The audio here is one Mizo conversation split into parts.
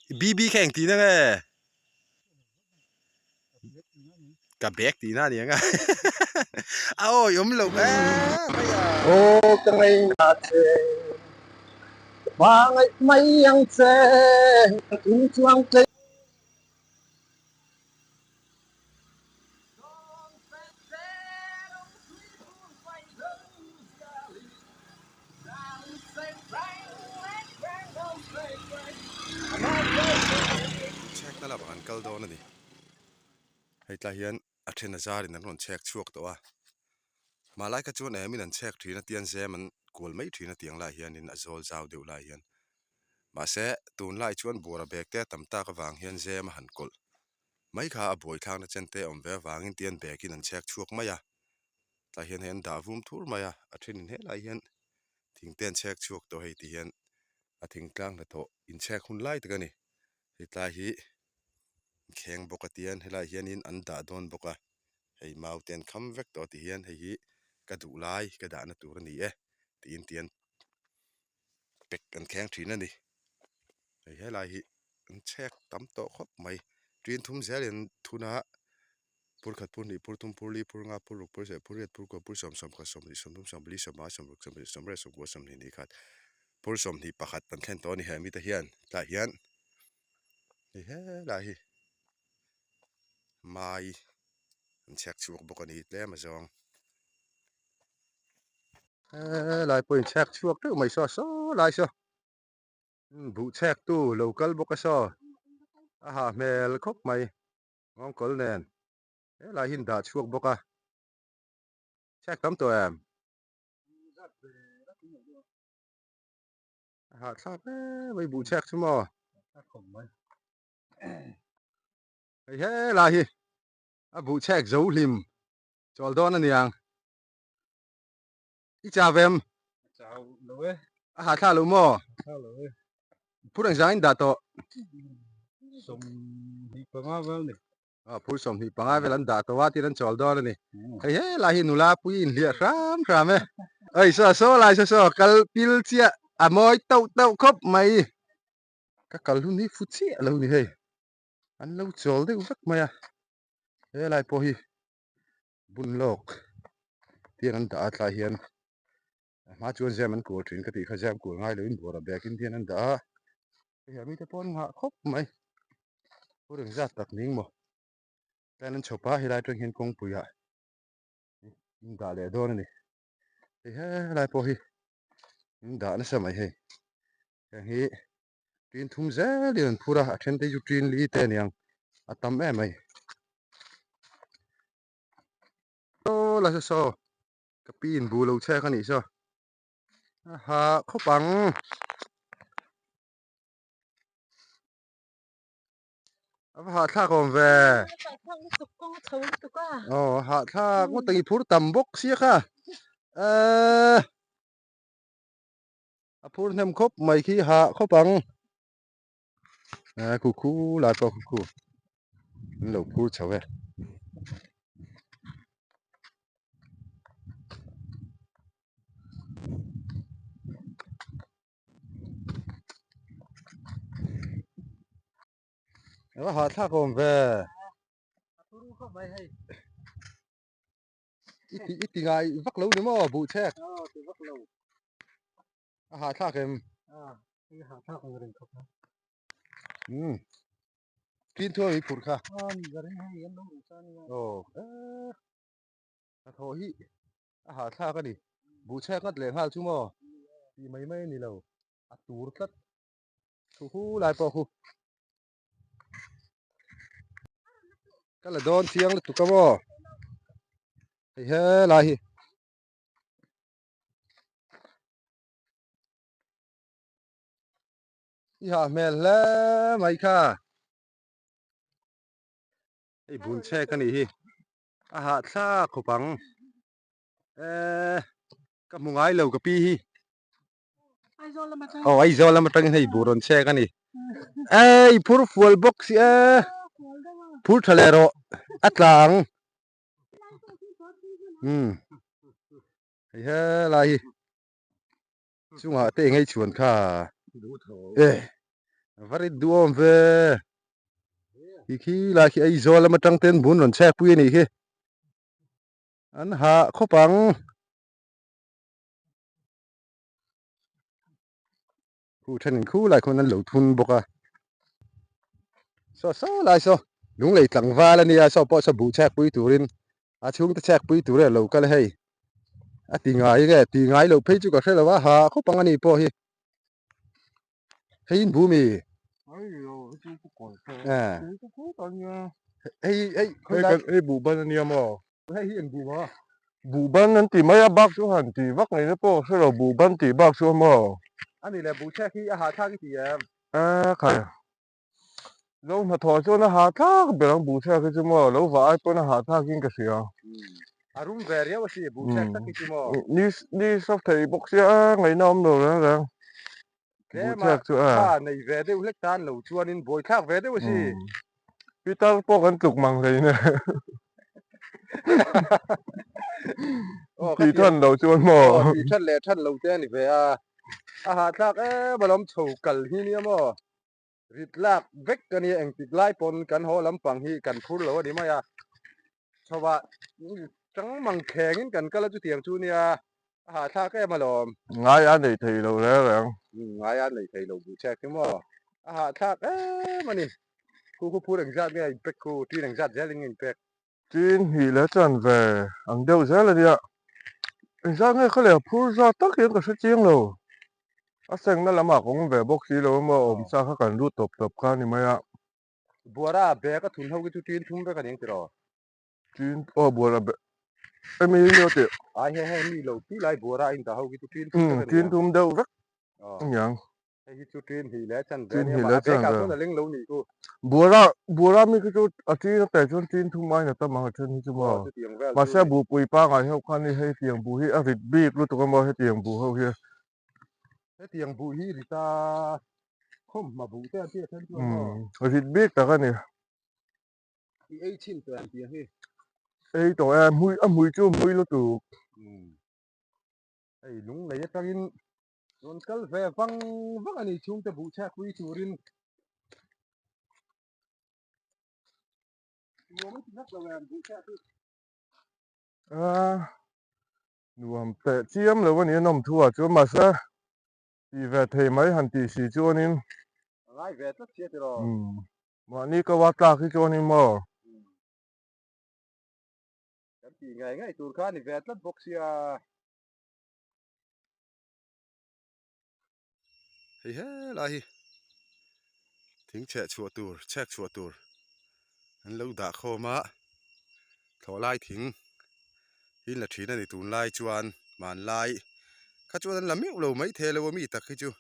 BB kha eng tihna nge? Ka bag tihna a ni ang a. A awi awm loh em mai a. Aw ka ngaihna che, ka hmangaih mai ang che, ka chung chuang tlei. Chhekna lamah an kal dawn a ni. Hei tlai hian a then a zarin an rawn chhek chhuak tawh a. Hmalai kha chuan emin an chhek thin a tian zem an kual mai thin a tiang lai hianin a zawl zau deuh lai hian. Mahse tunlai chuan buara bag te a tam tak avang hian zem a han kawlh mai kha a buai thlakna chen te a awm ve avangin tian bag in an chhek chhuak mai a. Tlai hian hei an dah vum thur mai a, a thenin helai hian thing te an chhek chhuak tawh hei ti hian a thingtlang hnathawh inchhek hun lai tak a ni. Hei tlai hi kheng bawk a tian helai hianin an dah dawn bawk a, hei mau te an kham vek tawh ti hian hei hi ka duh lai ka dahna tur a ni e tiin tian pack an kheng thin a ni. Hei helai hi an chhek tam tawh khawp mai tin thum zelin thun a phur khat phur hnih phur thum phur li phur nga phur ruk phur serh phur riat phur kua phur sawm sawm khat sawmhnih sawmthum sawmpali sawma sawmruk sawmhnih sawmriat sawmkua sawmhnih ni khat phur sawmhnih pakhat an thlen tawh a ni he mite hian tlaiah hian hei helai hi mai an chhek chhuak bawk a ni tlem a zawng helai pawh in chhek chhuak teuh mai saw saw lai saw buh chhek tu lo kal bawk a saw a hah hmel khawp mai. Nghawngkawl nen helai hi an dah chhuak bawk a, chhek tam tawh em? A hahthlak em mai buh chhek chu maw? Hei helai hi a buh chhek zo hlim chawl dawn a niang. I chau em? Chau lo e. A ha thla lo maw? Thla lo e. Phur ang zang in dah tawh. 25 vel ni. A phur 25 vel an dah tawh a tin an chawl dawn a ni. Hei he lai hi nula pui in hliah hram hram e. Oi saw saw lai saw saw kal pil chiah a mawi tauh tauh khawp mai. Ka kal hun hi fu chiah lo ni hei. An lo chawl deuh vek mai a. He lai pawh hi bun lawk tiang an dah a tlai hian a hma chuan zem an kual thin ka tih kha zem kual ngai loin buara bag in hian an dah a hei mite pawh an nghah khawp mai pu reng zat tak ning maw tlai an chhawp a helai atang hian kawngpui ah in dah leh dawn a ni hei helai pawh hi in dah nasa mai hei heng hi tin thum zelin an phur a a then te chu tin li te aniang a tam em mai. Saw la saw saw ka pi in bu lo chhek a nih saw a ha khawp ang a va hahthlak awm ve aw hahthlak ngawt ang i phur tam bawk sia kha ehh a phur hnem khawp mai khi hah khawp ang. A khu khu lai pawh khu khu an lo phur chho e. A hahthlak awm ve. I ti i ti ngai vak lo ni maw buh chhek. A hahthlak em? A hahthlak ang reng khawp a. Um. Tin thu i phurh kha. A ni ka ring hei an lo ruh sa nia. Aw. Eh. A thaw hi a hahthlak a ni. Buh chhek ngat leh nghal chu maw? Tih mai mai a ni lo. A tur tlat. Thu hu lai pawh khu. Ka la dawn chiang lutuk a maw? Hei helai hi. I hah hmel hle mai kha. Hei bun chhek a nih hi. A hahthlak khawp ang. Eee ka hmu ngai lo ka pi hi. Aw Aizawl lam atangin hei bur rawn chhek a ni. Ei phur fual bawk si e. Phur tha leh rawh a tla ang. Umm hei helai hi chungah te engei chhuan kha e. Va rit duhawm ve. Khi khi lai khi Aizawl lam atang ten bun rawn chhek pui a nih khi. An hah khawp ang. Khu thenin khu lai khuan an lo thun bawk a. Saw saw lai saw lunglei tlangval a nia saw pawh saw buh chhek pui turin a chhungte chhek pui tur a lo kal a hei. A ti ngai nge ti ngai loh phei chu ka hre lo a hah khawp ang a ni pawh hi. Hei in bu mi. Hei hei hei kan hei buh ban ania maw. Hei hi eng buh maw? Buh ban an ti mai a bak chu han ti vak ngei na pawh hre lo buh ban tih bak chu a maw. Ani le buh chhek hi a hahthlak i ti em? A khai. Lo hnathawh chuan a hahthlak ber ang buh chhek hi chu maw lo vah ai pawn a hahthlak in ka hria. A rum ve riau a si buh chhek tak hi chu maw. Ni ni sawp thei bawk sia a ngaihna awm lo reng reng. Buh chhek chu a. Thla nei ve deuh hlek tan lo chuanin buaithlak ve deuh a si. Pitar pawh kan tluk mang hlei nia. Tih than lo chuan maw. Aw tih than leh than lo te a ni ve a. A hahthlak em alawm chho kal hi nia maw. Rit lak vek ka nia engtik lai pawn kan haw lampang hi kan phur lo a ni mai a, chhovah tang mang khengin kan kal a chutiang chu nia a hahthlak em alawm. Ngai a nei thei lo reng reng. Ngai a nei thei lo buh chek hi maw a hahthlak em a ni. Khu khu phur engzat nge a inpek khu, tin engzat zelin nge inpek? Tin hnih leh chuan ve ang deuh zel a nia. Engzat nge kha leh phur zat tak hian ka hre chiang lo. A sengna lamah ka awm ve bawk si lo emaw awm sa kha kan lut tawp tawp kha a ni mai a. Buara bag a thun ho khi chu tin thum vek a ni ang tiraw? Tin aw buara bag emi hi nia tih. Ai heng heng mi lo tih lai buara a indah ho khi chu tin thum vek a ni ang. Tin thum deuh vek a ni ang. Hei hi chu tin hnih leh chan ve ania mah a bag ah chuan a leng lo nih chu. Buara buara mi khi chu a tin a teh chuan tin thum aiin a tam ang a then hi chu maw. Mahse buhpui pangai ho khan hi hei tiang buh hi a rit bik lutuk a maw hetiang buh ho hi. Hetiang buh hi rit a khawmhma buh te an tih a then chuan maw. Rit bik tak a ni. I ei chhin tawh ang tiang hi. Ei tawh e, hmui a hmui chu hmui lutuk. Hei lunglei atangin rawn kal ve vang vang a ni chhungte buh chhak pui turin nuam an ti vak lo em buh chhak hi. A nuam teh chiam lo a ni a nawm thu ah chuan mahse tih ve thei mai han tih si chuanin A ngai ve tlat sia tiraw. Mahni ka va tlak hi chuanin maw. Kan tih ngai ngai tur kha a ni ve tlat bawk sia. Hei helai hi thing chheh chhuah tur chhek chhuah tur an lo dah khawm a thlawhlai thing hi la thin a ni tunlai chuan hmanlai kha chuan an la meuh lo mai thei lo a mi tak hi chu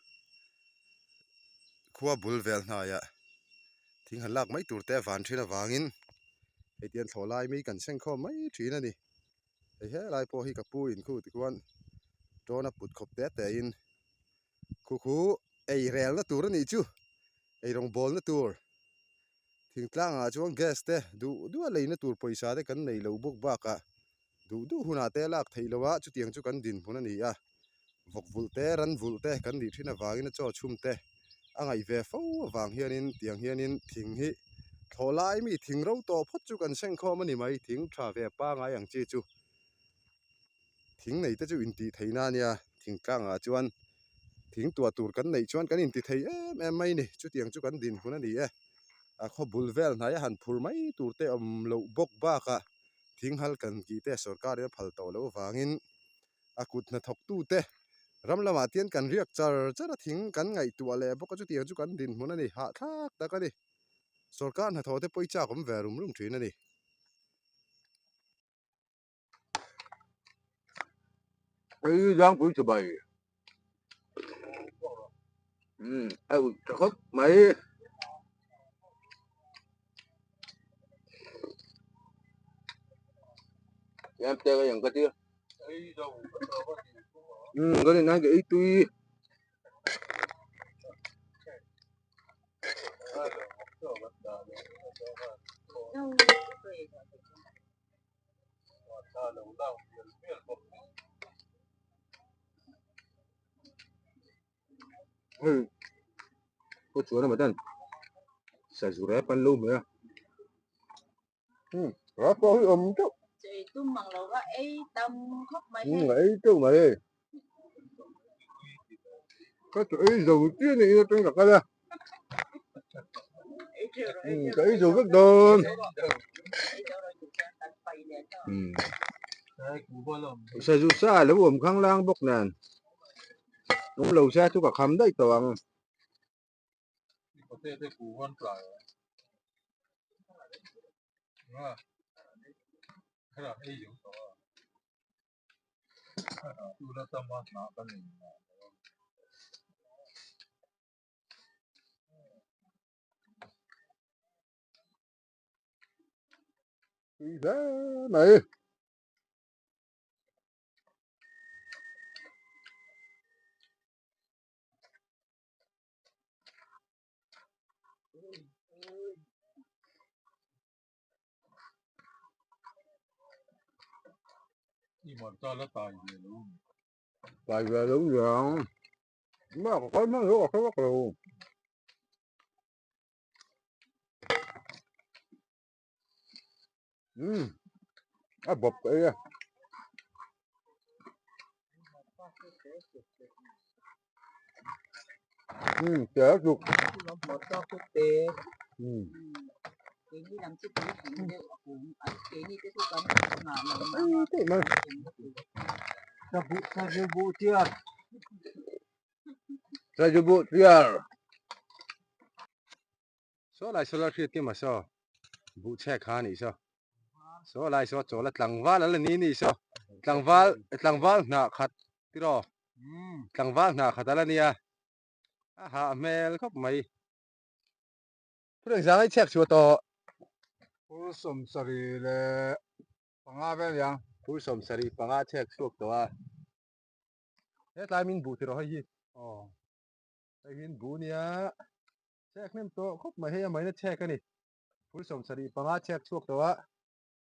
khua bul vel hnaiah thing han lak mai tur te a van thin avangin hei tian thlawhlai mi kan seng khawm mai thin a ni. Hei helai pawh hi ka pu in khu tikhuan tawn a put khawp te te in khu khu ei rel na tur a nih chu ei rawng bawl na tur thingtlang ah chuan gas te duh duh a lei na tur pawisa te kan nei lo bawk bakah duh duh hunah te lak theih loh a chutiang chu kan dinhmun a ni a vawk vulh te ran vulh te kan nih thin avangin a chaw chhum te a ngaih ve fo avang hianin tiang hianin thing hi thlawh lai mi thing ro tawh phawt chu kan seng khawm a ni mai thing tha ve pangai ang chi chu thing nei te chu intih theihna a nia thing tlangah chuan thing tuah tur kan neih chuan kan inti thei em em mai a ni chutiang chu kan dinhmun a ni e a khaw bul vel hnai a han phur mai tur te awm loh bawk bakah thing hal kan tih te sorkar in a phal tawh loh avangin a kut hnathawktute ram lamah tian kan riak char char a thing kan ngaihtuah leh bawk a chutiang chu kan dinhmun a ni hahthlak tak a ni sorkar hnathawh te pawh i chak awm ve rum rum thin a ni. Ei zangpui chu bai a ui tha khawp mai. Em te ka yang ka tia. Cái này nai cái tui. chuan emaw ten sazu rep an lo hmeh a umm a pawh hi awm teuh umm a ei teuh mai hei ka chaw ei zo chiah a nih in atang ka kal a umm ka ei zo vek dawn umm sazu sa a lo awm khanglang bawk nen. Awm lo se chu ka kham daih tawh ang. Tui hle mai. Tai ve lo niang mah ka kal hman lo ka hre vak lo. Umm a bawp ka ei a. Umm te a tluk. Umm. Sazu buh tiar. Saw lai saw la hriat kim a saw buh chhek kha a nih saw saw lai saw chawl a tlangval a la ni nih saw tlangval tlangval hnah khat tiraw tlangval hnah khat a la nia a hah hmel khawp mai thu reng zang a i chhek chhuah tawh. Phur sawmsarih leh panga vel yang. Phur sawmsarih panga chhek chhuak tawh a hetlai min buh tiraw hei hi aw. Hei hi an bu nia chhek hnem tawh khawp mai hei a maina chhek a ni phul 75 chhek chhuak tawh a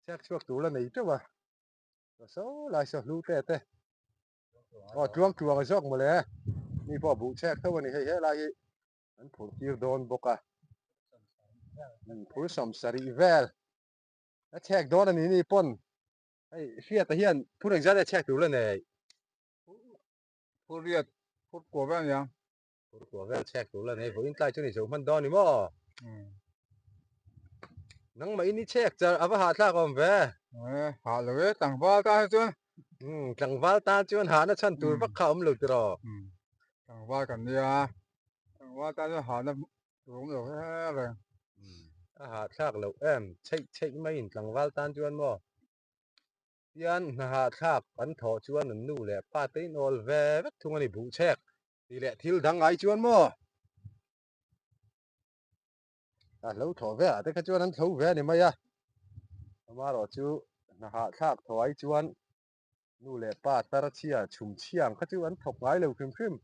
chhek chhuak tur la nei teuh a ka so lai saw hlu te te aw tluang tluang a zawk mawle mi pawh buh chhek tho a ni hei helai hi an phurh tir dawn bawk a phul 70 vel a chhek dawn a ni ni pawn hei hriata hian phur engzat nge chhek tur la nei. Phur riat phur kua vel ania. Phur kua vel chhek tur la nei vawiin tlai chu ni zo hman dawn ni maw? Nangmah in i chhek char a va hahthlak awm ve. Hah lo e tlangval tan hi chuan. Tlangval tan chuan hahna chhan tur vak kha a awm lo tiraw? Tlangval kan nia tlangval tan chuan hahna tur awm lo reng reng. A hahthlak loh em chheih chheih maiin tlangval tan chuan maw? Tian hnahahthlak an thawh chuan an nu leh pa te in awl ve vek thung a ni buh chhek tih leh thil dang ai chuan maw a hlo thawh ve ah te kha chuan an tho ve a ni mai a, amaherawh chu hnahahthlak thawh ai chuan nu leh pa tar chhia chhum chhia ang kha chu an thawk ngai lo hrim hrim,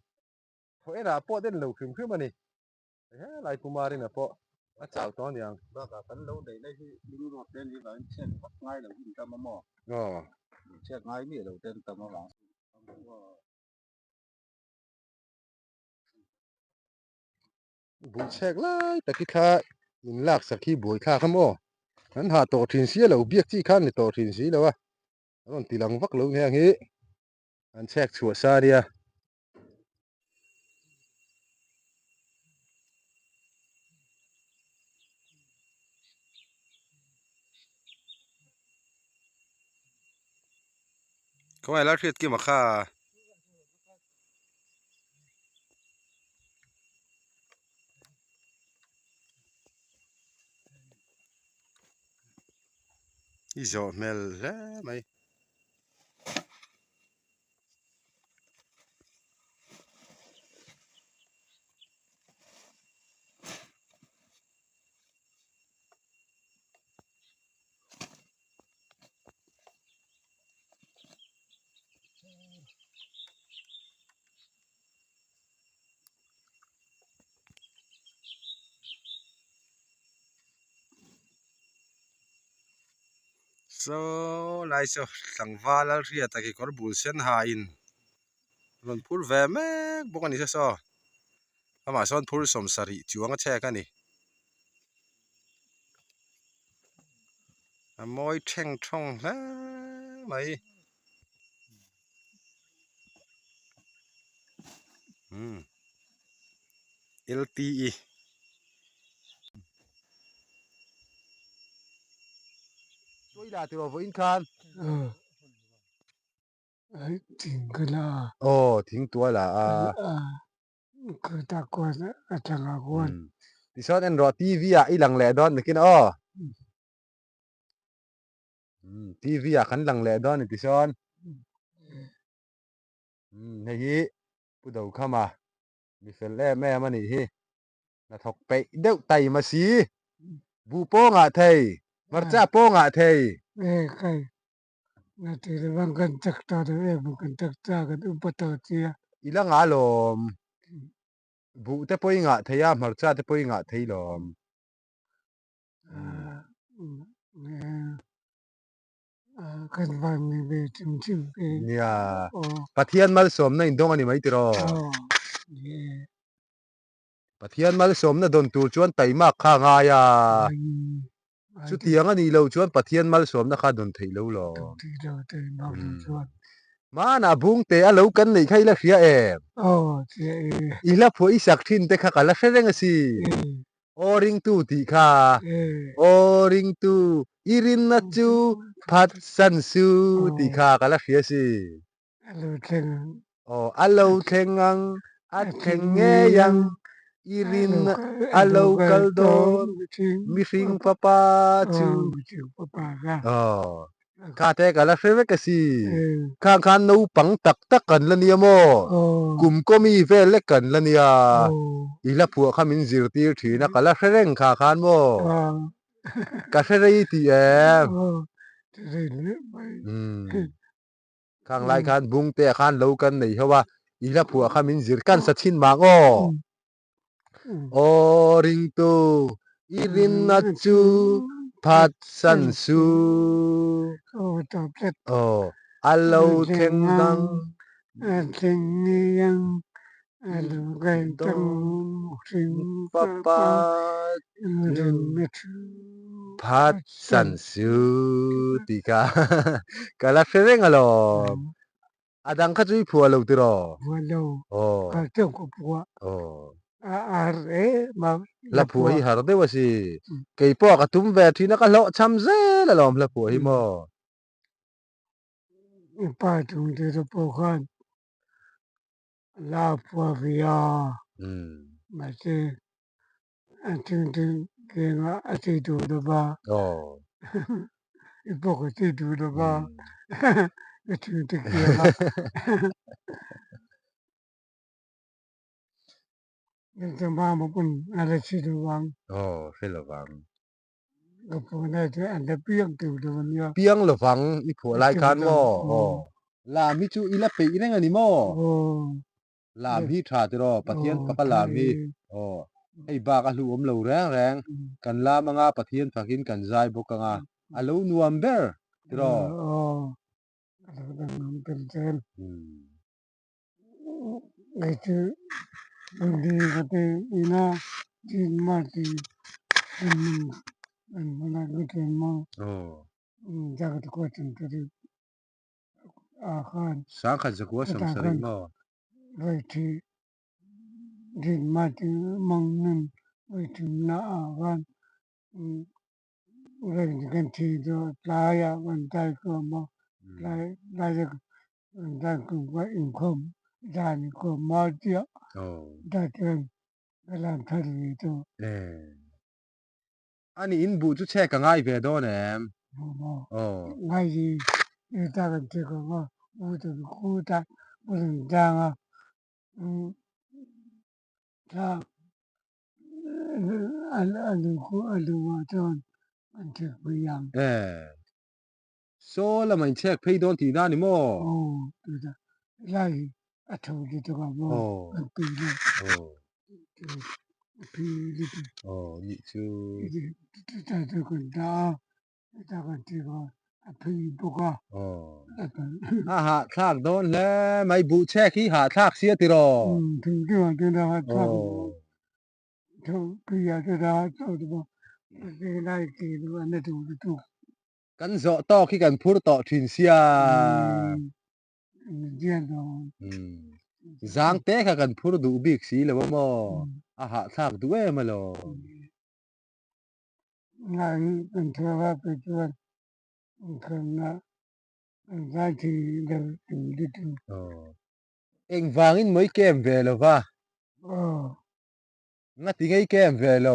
thawh enah pawh den lo hrim hrim a ni. Helai Kumarina pawh a chau tawh aniang. Bakah kan lo neih lai hi lungruak te ni vangin chhiat vak ngai lo in tam a maw? Aw. Chhiat ngai miah lo te an tam avang. Buh chhek lai tak hi thla in lak sak hi buai thlak a maw? An hah tawh thin si a lo biak chi khan ni tawh thin si lo a, an rawn ti lang vak lo nghe ang hi an chhek chhuah sa a nia. Khawngaih lai hriat kim a kha. I zawh hmel hle mai. Saw lai saw tlangval a hriat a kekawr bul sen ha in rawn phur ve mek bawk a ni saw saw. Amah sawn phur 70 chuang a chhek a ni. A mawi theng thawng hle mai. Umm LTE. Tuai la tiraw vawiin khan. Thing ka la a. Aw thing tua la a. Kawta kuan atanga kuan. Tichuan en rawh TV ah i lang leh dawn nakin aw. TV ah kan lang leh dawn ni tichuan. Hei hi Pu Dokhama mi fel em em a nih hi. Hnathawk peih deuh taima si. Buh pawh ngah thei, hmarcha pawh ngah thei. I la ngah lawm. Buh te pawh i ngah thei a, hmarcha te pawh i ngah thei lawm. Nia, Pathian malsawmna indawng a ni mai tiraw? Pathian malsawmna dawn tur chuan taimak kha a ngai a, chutiang a nih loh chuan Pathian malsawmna kha a dawn theih lo lo. Hmanah bungte a lo kan neih kha i la hria em? I hla phuah i sak thin te kha ka la hre reng asin. Aw ringtu tih kha. Aw ringtu i rinna chu phat san su tih kha ka la hria asin. A lo thleng ang. Aw, a lo thleng ang, a thleng ngei ang, i rin a lo kal dawn, mihring fapa chu. Mihring fapa kha. Aw, kha te ka la hre vek a si. Khang khan naupang tak tak kan la nia maw? Kum kawmi vel lek kan la nia. I hla phuah kha min zirtir thin a, ka la hre reng kha khan maw? Ka hre rei tih em? Aw, hre rei hle mai. Khang lai khan bung te ah khan lo kan nei ho a, i hla phuah kha min zir kan sa thin mang aw. Aw ringtu i rinna chu phat san su. Aw a lo thleng ang. A thleng ngei ang a lo kai tang hring papa rinna chu phat san su tih kha ka la hre reng alawm a dang kha chu i phuah lo tiraw phuah lo aw ka chauh ka phuah aw a har em a hla phuah hi har deuh a si kei pawh ka tum ve thin a ka hlawh cham zel alawm hla phuah hi maw i pa chung te pawh khan La phuah ve a, mahse a thing thing kengah a chei duh lo va, i pawh ka chei duh lo va, ka thing te kiangah Engchangma pawn a la chhi lo vang. Aw, hre lo vang. Ka phuah lai chuan an la piang teuh lo a nia. Piang lo vang i phuah lai khan maw? Aw. Lam hi chu i la peih reng a ni maw? Lam hi tha tiraw Pathian faka lam hi. Aw. Hei bak a hluhawm lo reng reng. Kan lam anga Pathian fakin kan zai bawk anga a lo nuam ber tiraw? Aw. A lo nuam ber zel. Kei chu Bundi ka ti ina chin ma ti an hmana ka ṭhen ma jagat ko chan ta ri a khan Sangkhat zakua samsarih maw? Vai thi chin ma ti mang nun vai thim na a khan vai kan thi chu tlai ah kan tlai ko ma tlai tlai zan kum ka inkhawm zan inkhawm ma chiah ta chuan ka lam thar ve chu. Ani in buh chu chhe ka ngai ve dawn em? Buh maw? Ngai hi i ta kan che ka nga buh chu ku ta bu ring tlang a thla a lu khu a lu ah chuan an chhek pui ang. Saw lama in chhek phei dawn tihna a ni maw? Aw, tuna lai hi a tho lutuk a maw? Kan tui lo. Aw. A phi lutuk. Aw, nih chu. Chuta chu kan dah a, chuta kan chhek a, a phi bawk a. Aw. A hahthlak dawn hle mai, buh chhek hi hahthlak sia tiraw? Thingthiah tuna hahthlak. Aw. Kan zawh tawk hi kan phur tawh thin sia. Zang te kha kan phur duh bik si lo a maw? A hahthlak duh em alawm. Engvangin mawi kem ve lo va? Ngati ngei kem ve lo.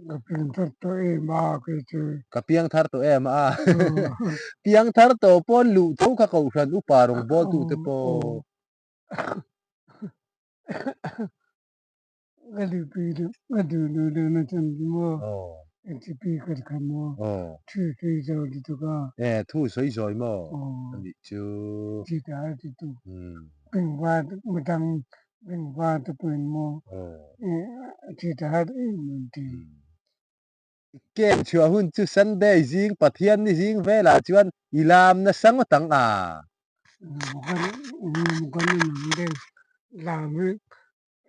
Ka piang thar tawh em a kei chu. Ka piang thar tawh em a. Piang thar tawh pawn luh tho kha kohhran upa rawngbawltu te pawh. Ka duhpui duh ka duh duh duh na chan chu maw speaker kha maw thu sawi zawi lutuk a. E thu sawi zawi maw anih chu. Chi ta a ti tu. Bengva midang bengva te pawhin maw chi ta a em em ti. Camp chhuah hun chu Sunday zing Pathianni zing velah chuan i lam nasa ngawt ang a. Lam hi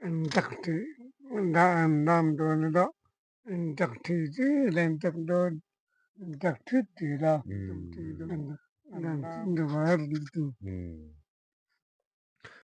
an tak thih dah an lam dawn a dah an tak thih zel an tak dawn an tak thut zel a.